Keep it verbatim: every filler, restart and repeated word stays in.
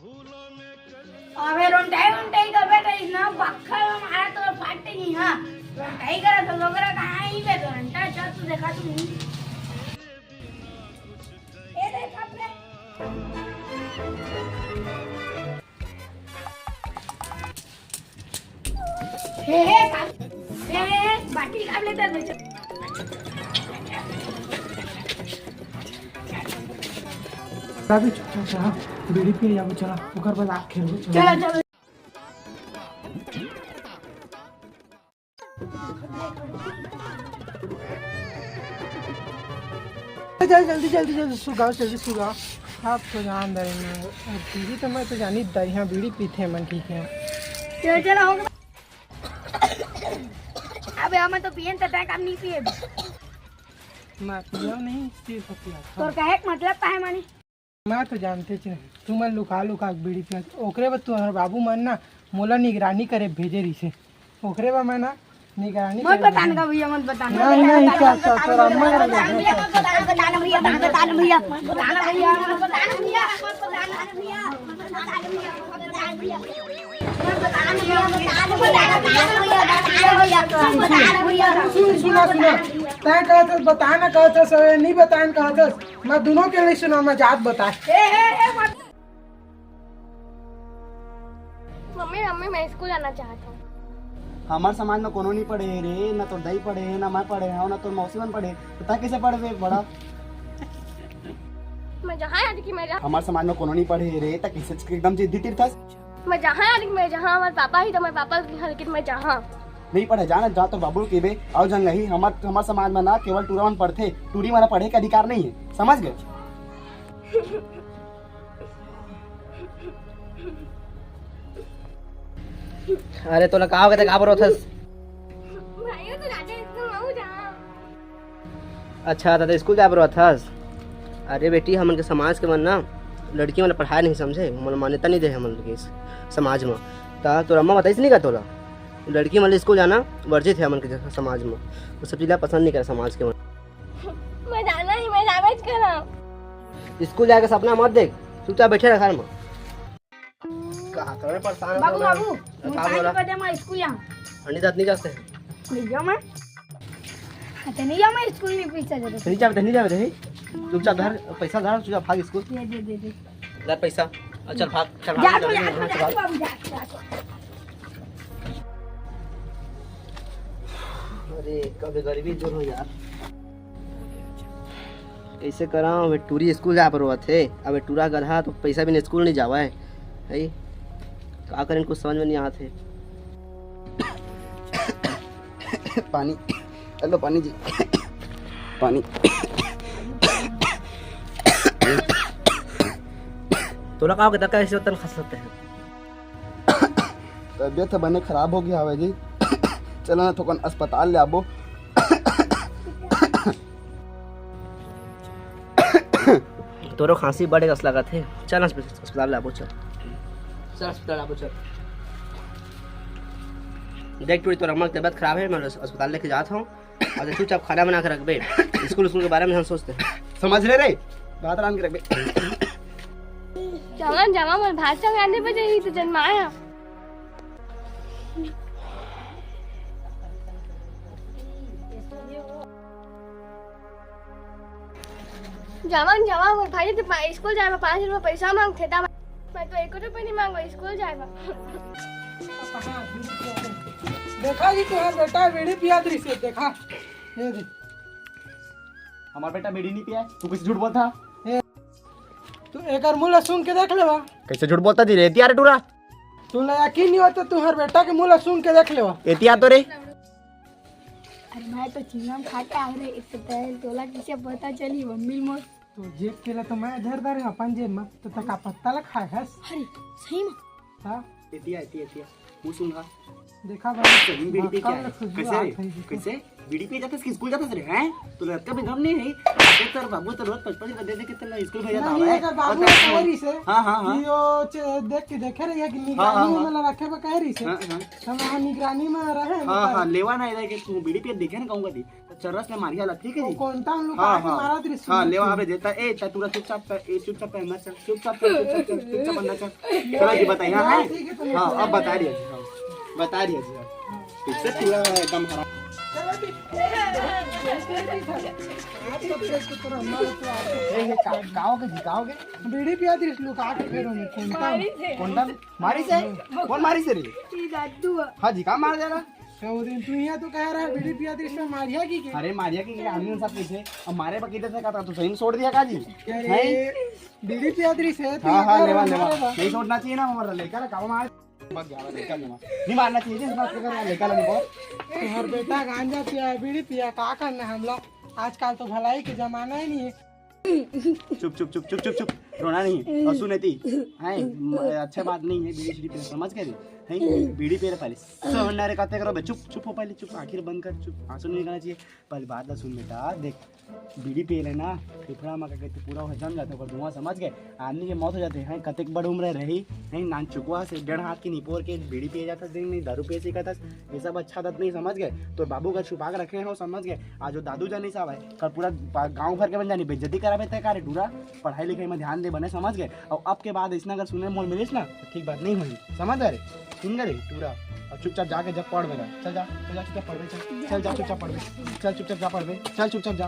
अबे रोंटाई रोंटाई करबे त इतना बक्खल मारा तो फाटे नहीं। हाँ, रोंटाई करा तो लोगरा कहाँ ही बे तो रोंटा चल तू देखा तू नहीं। ए दे थाप रे। हे हे का-, हे हे, बाटी का लेता है? चल। अभी चुप, चुप, चुप, हाँ। बीड़ी पी जाबो, चला, ओकर बाद आँख खेलबो, चला। चला, चला। चल, जल्दी, जल्दी, जल्दी, सुगाओ, जल्दी सुगाओ। आप तो जान दे, बीड़ी तो मैं तो जानी दे, हाँ, बीड़ी पीथे मन, ठीक है। चल, चल, हो गया। अबे, हम तो पियन त तय काम नहीं पिए। मैं पियो नहीं, सिर्फ पिया था। तोर कहे के मतलब का है मानी? मैं तो जानते च नहीं, तुमन लुका लुका के बीड़ी पिया। ओकरे बर तुम्हारे बाबू मन ना मोला निगरानी करे भेजे रहिसे। ओकरे बर मैं ना निगरानी मत करे बतान भेजे। का भैया, मत बतान। नहीं, नहीं, क्या, क्या, क्या, मत बतान भैया, मत बतान भैया, मत बतान भैया, मत बतान भैया, मत बतान भैया, मत बतान भैया। सुन, सुना, सुना। तैं कहत हस, बताना कहत हस, नहीं बताना कहत हस। मैं दोनों के नहीं सुना, मैं जात बता। मम्मी, मम्मी, मैं स्कूल जाना चाहता हूँ। हमार समाज में कोनो नहीं पढ़े हे रे, ना तो दई पढ़े हे, ना मैं पढ़े हूँ, ना तो मौसी मन पढ़े। तो तैं कैसे पढ़बे बड़ा? मैं जहाँ याद कि मैं जहाँ हमार समाज में कोनो नहीं पढ़े हे रे, तैं कैसे एकदम जिद्दी टिरथस? मैं जहाँ याद कि मैं जहाँ हमारे पापा ही तो हमारे पापा की हल्की मैं जहाँ। नहीं पढ़े, जाना जा तो बाबू के बे, आओ जंग ही। हमार, हमार समाज में ना केवल टूरा मन पढ़थे, टूरी मन पढ़े के अधिकार नहीं है, समझ गए? अरे तोला का होगे, का बरोथस? भाइयों तो जाते हैं, तुम आओ जहाँ। अच्छा, त स्कूल जाए बर आथस? अरे बेटी, हमन के समाज के मन ना लड़की मन ला पढ़ाए नहीं समझे, ओमन ला मान्यता नहीं दे हमन के इस समाज म। त तोर अम्मा बताइस नहीं का तोला? लड़की मन ला स्कूल जाना वर्जित है हमन के समाज म। वो सब चीज ला पसंद नहीं करे समाज के मन। मैं जाना ही, मैं जाबेच करम। स्कूल जाए के सपना मत देख, चुपचाप बैठे रह घर म। का करे परेशान बाबू, हो बाबू, का मुझे बोला? पानी पदे मैं स्कूल जाऊँ। नहीं जात, नहीं जाते। नहीं जाऊँ मैं। अच्छा, नहीं जाऊँ मैं स्कूल, नहीं पीछे जाते। नहीं जाते, नहीं जाते, नहीं। चुपचाप धर, पैसा धर, चुपचाप भाग स्कूल। ये दे, दे, दे। धर पैसा। और चल भाग, चल जा भाग, तो, चल जा भाग, तो, चल जा भाग। तो, बाबू, जा, जा तो। अरे, कभी गरीबी जोर हो यार। कइसे करंव, अबे टूरी स्कूल जाए बर रोवत हे। अबे टूरा गधा तो पैसा बिना स्कूल नहीं जावय। हई, का करें, कुछ समझ में नहीं आत हे। पानी, हेलो पानी जी, पानी। तोला का होगे, तब कैसे तन खसत हे? तबीयत ह बने खराब हो गया हवे जी। चलो ना, थोकन अस्पताल ले आबो। तोरो खांसी बढ़े कस लगत हे, चल अस्प-, अस्पताल ले आबो, चल। चल अस्पताल आबो, चल। देख टूरी, तोर अम्मा के तबीयत खराब हे, मैं अस-, अस्पताल लेके जात हूँ। और चुपचाप खाना बना के रखबे। स्कूल, स्कूल के बारे में हम सोचते हैं। समझ ले रे, बात रान के रखबे। जवान, जवान, मोर भात संग आने बजे ही तो जन्माया। जवान, जवान, मोर भाई तो पा-, स्कूल जाए में पाँच रुपया पैसा मांगथे, ता मैं तो एको रुपया नहीं मांगो स्कूल जाए में। देखा जी, तुम्हारा बेटा बीड़ी पियात रही से, देखा, ये दे। हमार बेटा बीड़ी नहीं पिया, तू कैसे झूठ बोलता? ए, तू एकर मुंह ला सूंघ के देख लेवा। कैसे झूठ बोलता जी रे, एतिया रे टूरा। तू ला यकीन नहीं होता, तुम्हार बेटा के मुंह ला सूंघ के देख लेवा। एतिया तो रे। अरे मैं तो चिंगम खा के आए रे, इतने तेल तोला किसे पता चली मम्मी मोर। तो जेब के ला तो मैं धर दे रे अपन जेब में, तो तका पत्ता ला खाए हस। अरे सही में? हाँ। एतिया, एतिया, एतिया। वो सुन रहा। देखा भाई, सही में बीड़ी पी क्या है? कैसे रे? कैसे? बीड़ी पी जाता है, स्कूल जाता है रे, हैं? तो लड़का में गम नहीं है। अरे तेरे बाबू तो रोज पचपन रुपए दे दे के तेरे स्कूल भेजा था, नहीं, हैं? अगर बाबू और कह रही से हाँ, हाँ, हाँ। कि वो च-, देख के देखे रही है कि हाँ, हाँ, निगरानी में हाँ। रखे बा कह रही से। हाँ, हाँ। हम वहाँ निगरानी में रहे हैं, हाँ, हाँ, लेवा ना इधर के तू बीड़ी पी देखे ना कहूँगा दी। तो चरस ले मारिया ला, ठीक है जी? कौन ता हम लोग हाँ, हाँ। मारा दृश्य हाँ, लेवा अबे देता। ए, ता तूरा चुपचाप कर, ए, चुपचाप कर, अंदर चल, चुपचाप कर, चुपचाप चल, चुपचाप अंदर चल। चलो जी, बताइए, हाँ, हाँ, है? ठीक है, तो हाँ, अब बता रही है जी, हाँ। बता रही है जी, हाँ। इससे पूरा एकदम हरा। चलो ठीक। आज सब देश को तोरा मार तो आप ए, ये का-, काओ के जी, काओ के? बीड़ी पिया दृश्य लुका के फेरो में, कौन ता? मारी से। कौन ता? मारी से? कौन मारी से रे? ई दादू। हाँ जी, का मार देला? तो वो दिन तू यहाँ तो कह रहा है, बीड़ी पिया दृश्य में मारिया की के? अरे, मारिया की के, आदमी सब पीछे। अब मारे बा किधर से कहता, तू सही में छोड़ दिया का जी? अरे, हैं? बीड़ी पिया दृश्य है, तू हाँ, हाँ, इधर लेवा, मारे लेवा। बा। नहीं छोड़ना चाहिए ना, हमारा लड़का ना, काबू मार। भाग गया, लड़का लेवा। नहीं मारना चाहिए जी, इस बात को कर, लड़का लेवा। तुम्हार बेटा गांजा पिया है, बीड़ी पिया, का करना है हम लोग? आजकल तो भलाई के जमाना ही नहीं है। चुप, चुप, चुप, चुप, चुप, चुप। रोना नहीं है। और सुन एती, हैं, म-, अच्छा बात नहीं है, बीड़ी सीड़ी पीना, समझ गए? हैं, बीड़ी पी ले पहले। सोना रे, कहते करो बे, चुप, चुप हो पहले, चुप, आखिर बंद कर, चुप, आंसू नहीं निकालना चाहिए। पहले बात ला सुन बेटा, देख, बीड़ी पी ले ना, फेफड़ा में का कहते पूरा हो जम जाते, ओकर धुआं, समझ गए? आदमी के मौत हो जाते हैं, कतेक बड़ उम्र रही, हैं, नान चुकवा से डेढ़ हाथ के निपोर के बीड़ी पिए जाता दिन नहीं, दारू पिए सीखता, ये सब अच्छा आदत नहीं, समझ गए? तो बाबू का छुपा के रखे हो, समझ गए? आज वो दादू जानी साहब है, कल पूरा पा-, गांव भर के बन जानी, बेइज्जती करावे तय का रे टूरा। पढ़ाई लिखाई में ध्यान दे बने, समझ गए? और अब के बाद इसने अगर सुने मोल मिलिस ना, तो ठीक बात नहीं होई, समझ गए रे? सुन गए रे टूरा? अब चुपचाप जाके जब पढ़ बेटा, चल जा, चल जा, चुपचाप पढ़ बे, चल, चल जा, चुपचाप पढ़ बे, चल चुपचाप जा पढ़ बे, चल चुपचाप जा।